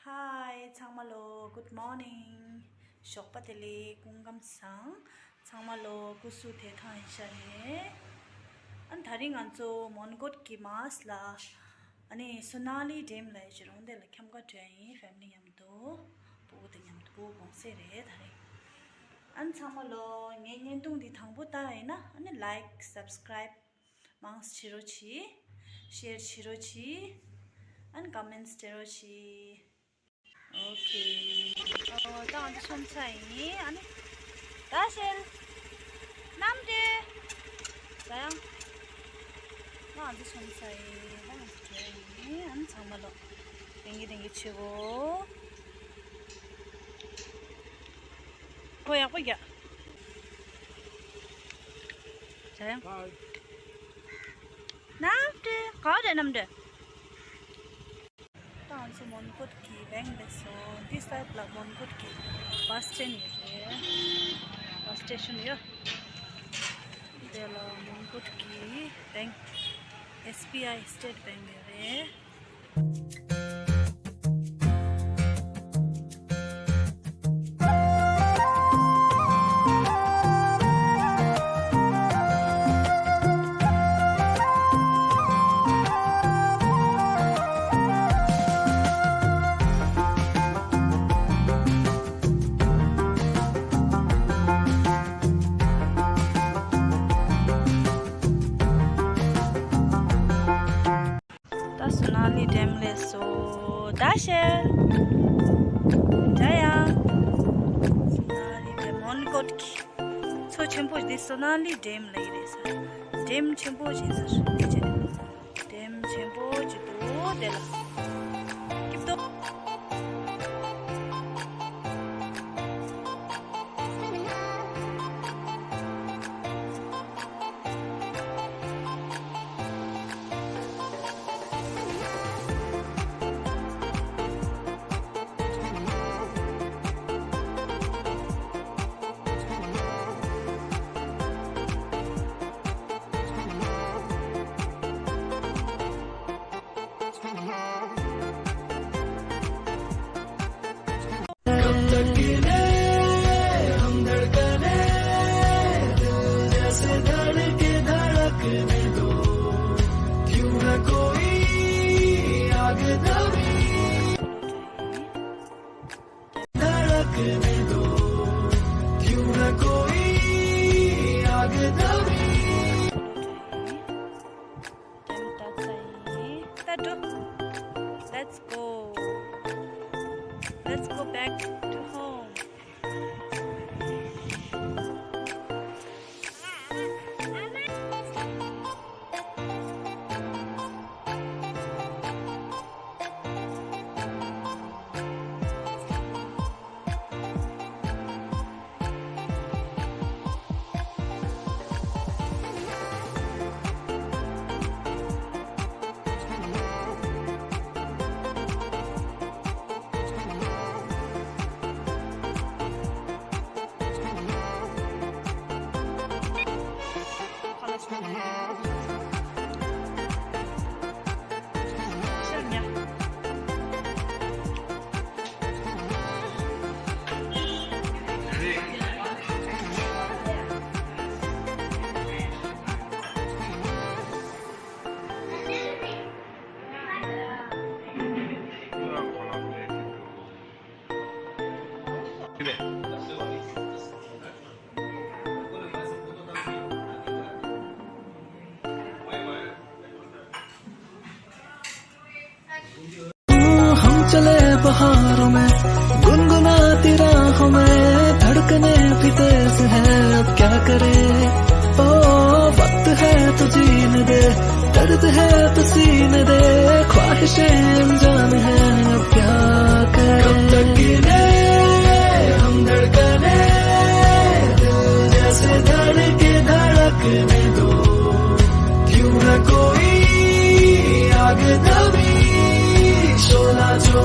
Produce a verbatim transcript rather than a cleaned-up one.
Hi ཚང་མ་ལོ། Good morning. ཞོགས་པ་བདེ་ལེགས། སྐུ་ཁམས་བཟང་། ཚང་མ་ལོ་སྐུ་གཟུགས་བདེ་ཐང་ཡིན་ཤག་རེད། ཨ་ནི་དེ་རིང་ང་ཚོ་མོན་གྷོ་གི་མཱས་ལ་ཨ་ནི་སོ་ན་ལི་ཌེམ་ལ་ཡོད་ཀྱི་རོང་དེ་ལ་འཁྱམ་ག་འགྲོ་ཡ་ཡིན། ཕེ་མི་ལི་མཉམ་དུ། སྤུ་གུ་དང་མཉམ་དུ། སྤུ་གུ་གུང་སེང་རེད་དེ་རིང་། ཨ་ནི་ཚང་མ་ལོ་ངའི་བརྙན་ཐུང་འདི་དང་པོ་ལྟ་ཡ་ཡིན་ན་ཨ་ནི་like, subscribe མང་ཙམ་བྱེད་རོགས་གྱིས། ཤེར་བྱེད་རོགས་གྱིས། ཨ་ནི་ཀོ་མེན་ཊི་སྤྲད་རོགས་གྱིས། ཨོ་ཁེ། ཨོ་ད་ང་ཚོ་སོང་ཚར་ཡིན། ཨ་ནི་ད་ཤེལ། གནམ་བདེ། ད་ཡང་ང་ཚོ་སོང་ཚར་ཡིན། ད་ང་ཚོ་བྲོས་ཡིན། ཨ་ནི་ཚང་མ་ལོ། དེང་གི་དེང་གི་ཆེ་བོ། ཁོ་ཡག་པོ་རྒྱག་ད་ཡང་། གནམ་བདེ། ག་བ་རེད་གནམ་བདེ། ད་ང་ཚོ་མོན་གྷོ་གི་བེང་སླེབས་སོང་། འདི་སའིཌ་ལ་མོན་གྷོ་གི་བྷ་སི་སི་ཊེན་ཡོད་རེད། བྷ་སི་སི་ཊེ་ཤན་ཡོད། དེ་ལ་མོན་གྷོ་གི་བེང་ཨེས་བི་ཨའི་སི་ཊེཊ་བེང་ཡོད་རེད། ད་སོ་ན་ལི་ཌེམ་སླེབས་སོང་། ད་ཤེལ། ད་ཡང་། སོ་ན་ལི་ཌེམ། མོན་གྷོ་གི་མཚོ་ཆེན་པོ་འདི་སོ་ན་ལི་ཌེམ་ལབ་ཀྱི་རེད་ཟེར། ཌེམ་ཆེན་པོ་ཞིག་ཟེར་དེ་བྱས། ཌེམ་ཆེན་པོ་ཅིག་འདུག་དེ་ལ། སྐྱིད་པོ། कब तक गिले हम धड़कने, दिल जैसे धड़के धड़कने दो, क्यों ना कोई आग दबे, धड़कने दो, क्यों ना कोई आग दबे। Let's go. Let's go back to home. हम चले बहारों में, गुनगुनाती राहों में, धड़कने भी तेज है, अब क्या करें? ओ, वक्त है तो जीने दे, दर्द है तो सीने दे, ख्वाहिशें अनजान है, अब क्या करें? कब तक गिने हम धड़कने, दिल जैसे धड़के धड़कने दो, क्यों ना कोई आग दबी, शोला जो